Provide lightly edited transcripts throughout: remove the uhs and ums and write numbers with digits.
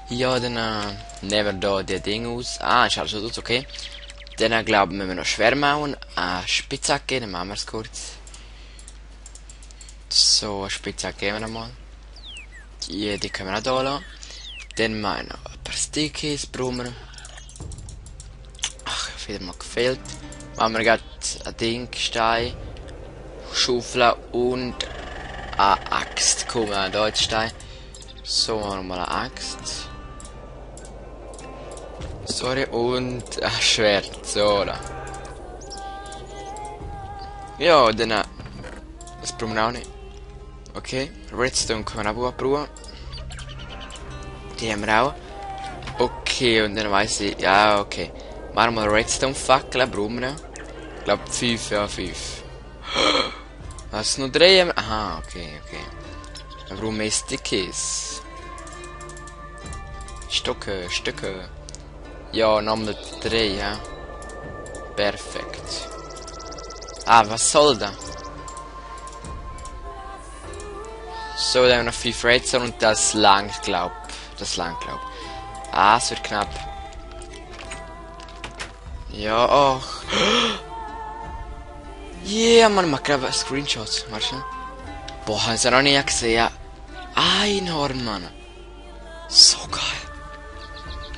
Ja, dann nehmen wir da die Dinge aus. Ah, ist alles schon aus, okay. Dann glaube ich, müssen wir noch Schwärme hauen. Spitzhacke, dann machen wir es kurz. So, eine Spitzhacke geben wir mal. Die können wir auch da lassen. Dann machen wir noch ein paar Stickies, brauchen. Ach, ich habe wieder mal gefehlt. Machen wir gerade ein Ding, Stein, Schaufel und eine Axt. Komm, da ist Stein. So, machen wir mal eine Axt. Sorry, und ein Schwert. So, da. Ja, dann, das brauchen wir auch nicht. Okay, Redstone können wir auch brauchen. Die haben wir auch. Okay, und dann weiss ich, ja, okay. Machen wir mal Redstone-Fackeln, brauchen wir. Ich glaube 5, ja, 5. Was, noch 3? Aha, okay, okay. Wir brauchen mehr Stickies. Stücke. Ja, nochmal 3, ja. Perfekt. Ah, was soll das? So, dann haben wir noch 5 Redstone und das langt, glaub. Ah, es wird knapp. Ja, ach. Yeah, man, mach gerade Screenshots. Warte schnell. Boah, haben sie noch nie gesehen. Einhorn, Mann. So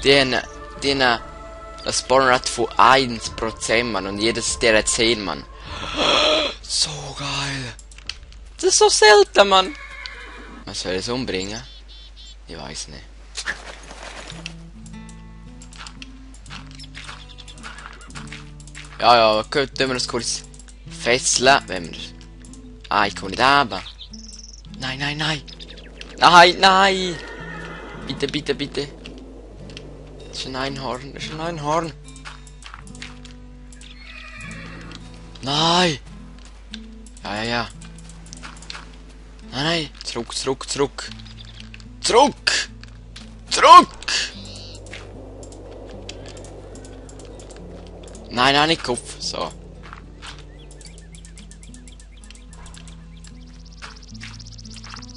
geil. Das Spawnrate von 1%, Mann. Und jedes der 10, Mann. So geil. Das ist so selten, Mann. Was soll ich umbringen? Ich weiß nicht. Ja, gut, tun wir das kurz fesseln, wenn wir... Ah, ich komme nicht runter. Nein. Nein! Bitte. Das ist ein Einhorn. Nein! Ja. Nein! Zurück! Nein, nicht Kopf. So.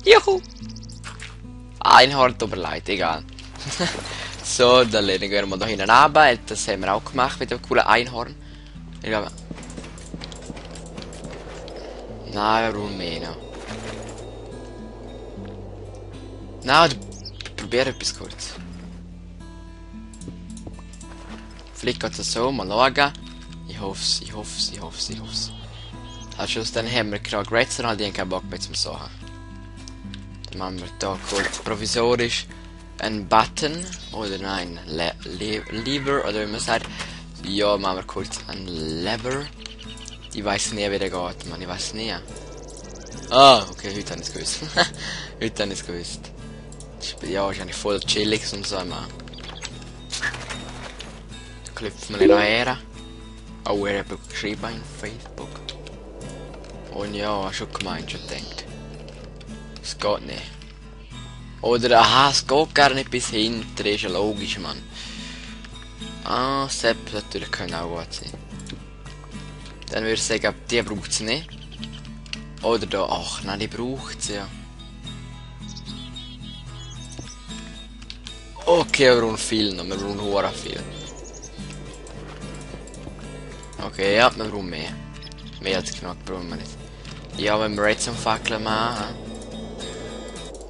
Juhu! Einhorn, tut mir leid, egal. So, dann legen wir mal da hinten runter. Das haben wir auch gemacht mit dem coolen Einhorn. Ich glaube... Nein, wir brauchen mehr noch. Nein, probier etwas kurz. Vielleicht geht es so, mal schauen. Ich hoff's. Also, dann haben wir gerade Redstone, halt die keinen Bock mehr zum Sachen. Dann machen wir da kurz provisorisch einen Button, oder nein, Lever, oder wie man sagt. Ja, machen wir kurz einen Lever. Ich weiß nie, wie der geht, man, ich weiß nie. Ah, okay, heute habe ich es gewusst. Ja, ist eigentlich voll chillig und so, man. Klopfen wir noch her. Oh, er hat geschrieben in Facebook. Und ja, schon gemeint, schon gedacht. Es geht nicht. Oder, aha, es geht gar nicht bis hinten, ist ja logisch, man. Ah, Sepp natürlich können auch gut sein. Dann würde ich sagen, die braucht es nicht. Oder da, ach nein, die braucht sie ja. Okay, wir brauchen viel noch, wir brauchen hure viel. Okay, ja, wir brauchen mehr. Mehr als genug brauchen wir nicht. Ja, wenn wir Redstone-Fackeln machen,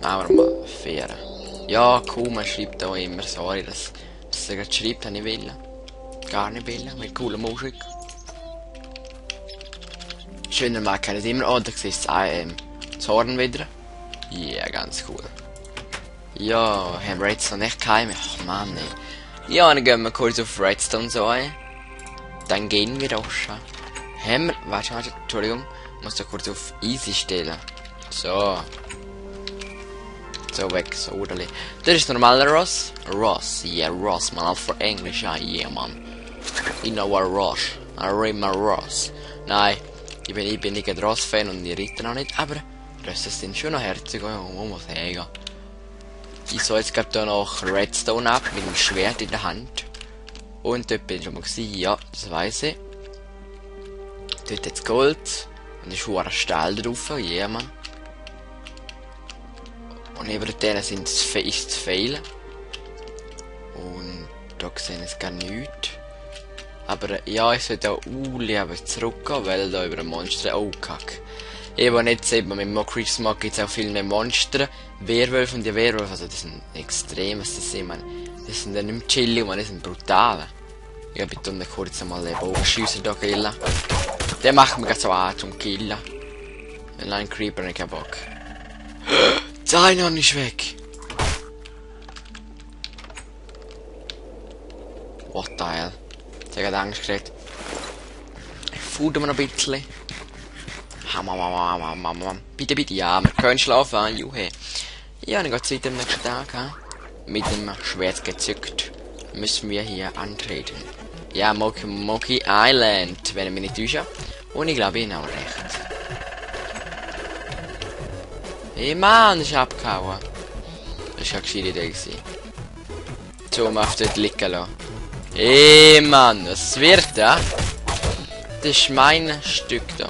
machen wir mal 4. Ja, cool, man schreibt da immer, sorry, dass er gerade schreibt, habe ich will. Gar nicht will, mit cooler Musik. Schöner mag ich nicht immer. Oh, da siehst du das Horn wieder. Ja, yeah, ganz cool. Ja, haben wir Redstone echt geheim? Ach Mann, ey. Ja, dann gehen wir kurz auf Redstone so ein. Dann gehen wir auch schon. Haben wir... Warte, Entschuldigung. Ich muss da kurz auf Easy stellen. So. So weg, so orderly. Das ist normaler Ross. Ross, man, auch für Englisch, ja, yeah, man. Ich know a Ross. I read my Ross. Nein, ich bin nicht ein Ross-Fan und ich reite noch nicht, aber Rösse sind schon noch herzig, muss ich sagen. Ich soll jetzt da noch Redstone ab mit dem Schwert in der Hand. Und dort bin ich schon mal gewesen, ja, das weiss ich. Dort jetzt Gold. Und ist ein Stahl drauf, yeah, man. Und über denen ist es Fail. Und da sehen es gar nichts. Aber ja, ich sollte auch lieber zurückgehen, weil da über ein Monster... Oh, kack. Eben nicht sieht man, mit Mockeries Mod gibt es auch viel mehr Monster. Werwölfe und die Werwölfe, also die sind extrem, was die sind, man. Die sind ja nicht mehr chillig, man, die sind brutal. Ja, bitte kurz einmal den Bogenschüsser da killen. Der macht mir so an zum Killen. Ein Creeper, ich hab Bock. Das Einhorn ist weg. What the hell? Ich hab Angst gekriegt. Ich fuder mir noch ein bisschen. Bitte, bitte, ja, wir können schlafen, juhe. Ja, dann geht's weiter am nächsten Tag, ha? Mit dem Schwert gezückt. Müssen wir hier antreten. Ja, Monkey Island, wenn ich mich nicht täusche. Und ich glaube, ich habe auch recht. Hey Mann, ist abgehauen. Das war eine gescheite Idee gewesen. So, mal auf dort liegen lassen. Hey Mann, was wird da? Das ist mein Stück da.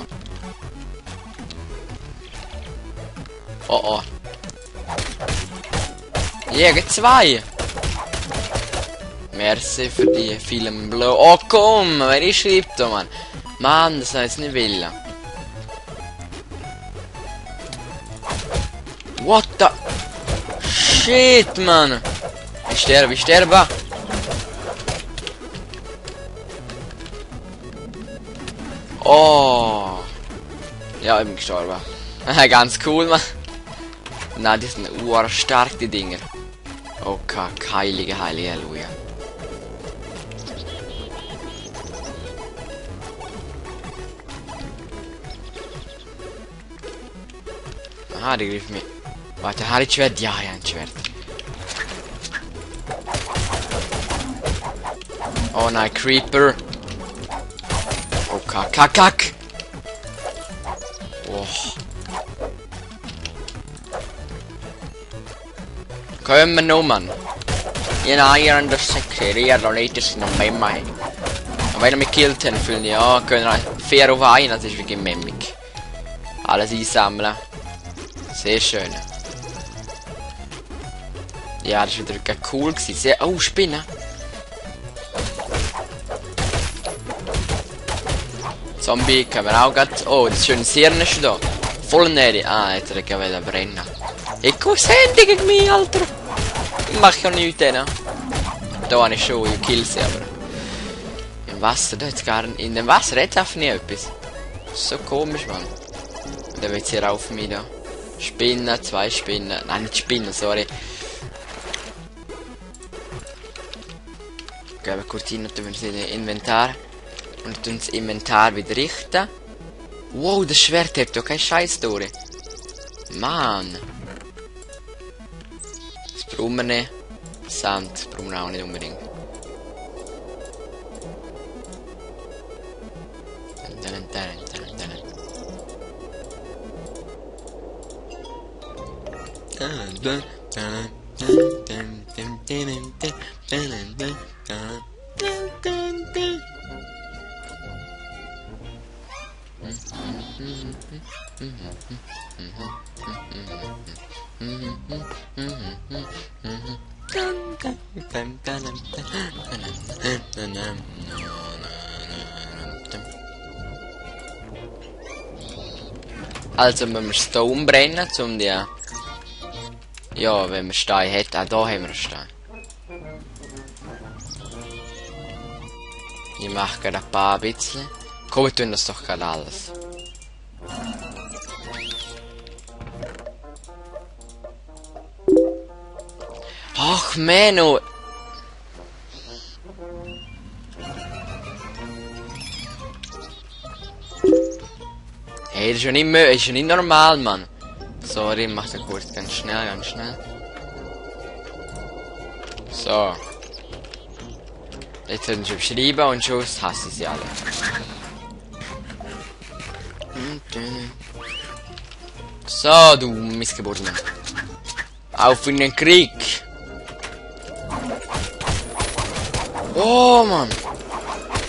Oh oh. Jäger 2. Merci für die vielen Blau. Oh komm, wer schreibt da, Mann? Mann, das soll jetzt nicht will. What the... Shit, Mann. Ich sterbe, ich sterbe. Oh. Ja, ich bin gestorben. Ganz cool, Mann. Nein, die sind urstark, die Dinger. Oh, kack. Heilige, heilige Halleluja. Aha, die griff mich. Warte, habe ich ein Schwert? Ja, ja, ein Schwert. Oh nein, Creeper. Oh, kack, kack, kack. Oh. Können wir noch, Mann? Ich habe an der Sekretär, da nicht, dass ich noch mehr mache. Und wenn er mich killt, dann fühlen die, ja, können wir 4 auf 1, das ist wirklich memmig. Alles einsammeln. Sehr schön. Ja, das war wieder cool gewesen. Sehr... Oh, Spinnen. Zombie können wir auch gerade... Oh, das schöne Hirn ist da. Voll näher. Ah, jetzt hat er brennen. Ich gucke das Handy gegen mich, Alter. Ich mache ja nichts denen. Da habe ich schon, ich kill sie, aber... Im Wasser, da jetzt gar nicht... In dem Wasser hat einfach nie etwas. So komisch, Mann. Und dann wird sie rauf mich da. Spinnen, 2 Spinnen. Nein, nicht Spinnen, sorry. Gehen wir kurz rein und tun wir das Inventar. Und tun das Inventar wieder richten. Wow, das Schwert hat ja keine Scheiß durch. Mann. Das brauchen wir nicht. Sand, das brauchen wir auch nicht unbedingt. Also wenn wir es hier umbrennen, um die... Ja, wenn wir Stein hätten. Ah, da haben wir einen Stein. Ich mache gerade ein paar bisschen. Komm, wir tun das doch gerade alles. Ach, Menno! Hey, das ist ja nicht möglich, das ist ja nicht normal, Mann. Sorry, mach das kurz ganz schnell, ganz schnell. So. Jetzt können sie beschreiben und schon hasse ich sie alle. So, du Missgeburten. Auf in den Krieg. Oh, Mann.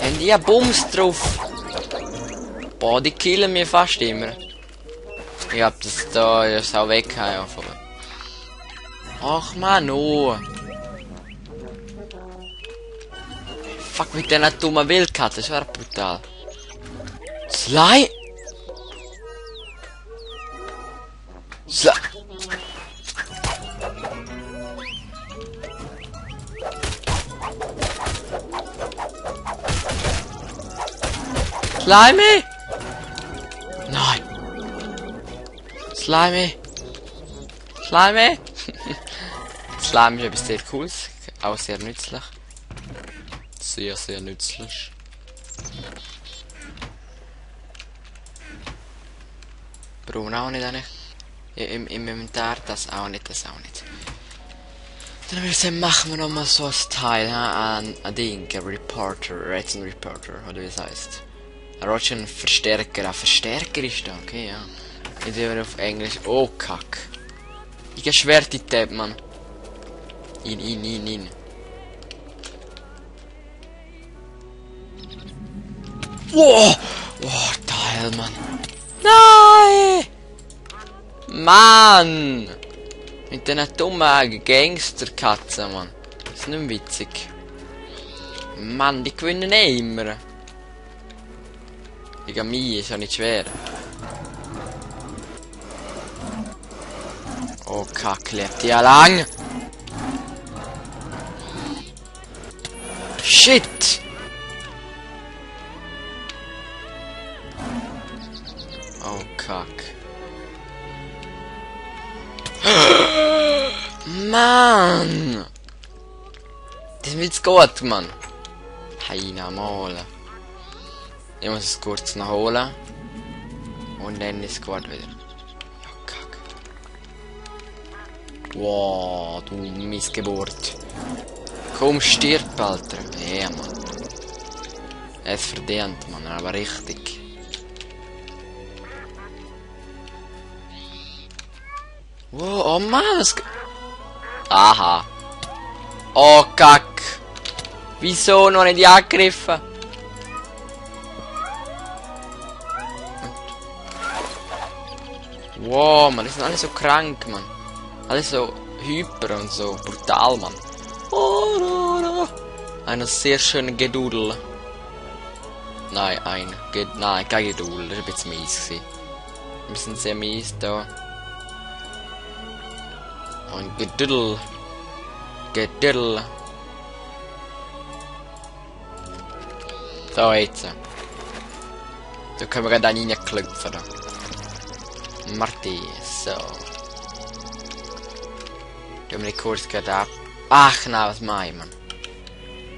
Haben die einen Bums drauf? Boah, die killen mich fast immer. Ich hab das da jetzt auch weg. Ach, Mann, oh. Fuck, mit dieser dummen Wildkatze, das wäre brutal. Slime! Slimy! Nein! Slimy! Slimy! Slime ist etwas sehr Cooles, auch sehr nützlich. Sehr, sehr nützlich. Brauchen auch nicht eigentlich. Im Inventar, das auch nicht, das auch nicht. Dann würde ich sagen, machen wir nochmal so ein Teil, ein Ding, ein Reporter, Rating Reporter, oder wie es heißt. Ein Roger, ein Verstärker, ein Verstärker ist da, okay, ja. Ich sehe auf Englisch, oh kack. Ich gehe Schwert in die Tab, Mann. In. Wow! Oh, Teil, Mann. Nein! Mann! Mit den dummen Gangsterkatzen, Mann. Das ist nicht witzig. Mann, die gewinnen eh immer. Gegen mich ist ja nicht schwer. Oh, Kack, lebt ja lang! Shit! Oh, Kack. Mann! Das wird's gut, Mann. Heina mal. Ich muss es kurz noch holen. Und dann ist es gut wieder. Ja, Kack. Wow, du Missgeburt. Komm, stirb, Alter. Ja, Mann. Es verdient, Mann, aber richtig. Wow, oh Mann, es... Aha. Oh, Kack. Wieso noch nicht angegriffen? Wow, man, die sind alle so krank, man. Alle so hyper und so brutal, man. Oh, no, no. Eine sehr schöne Gedudel. Nein, nein, kein Gedudel, das war ein bisschen mies gewesen. Wir sind sehr mies da. Und Gedudel. So, jetzt. Da können wir gerade reinklopfen. Marti, so. Tun wir kurz gerade ab. Ach nein, was mache ich, man?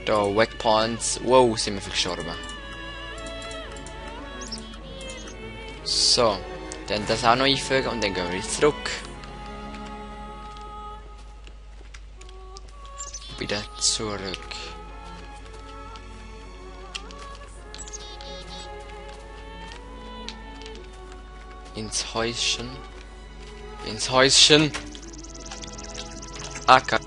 Da, Wegpoints. Wow, sind wir viel gestorben. So. Dann das auch noch einfügen und dann gehen wir wieder zurück. Wieder zurück. Ins Häuschen. Ah, Kack.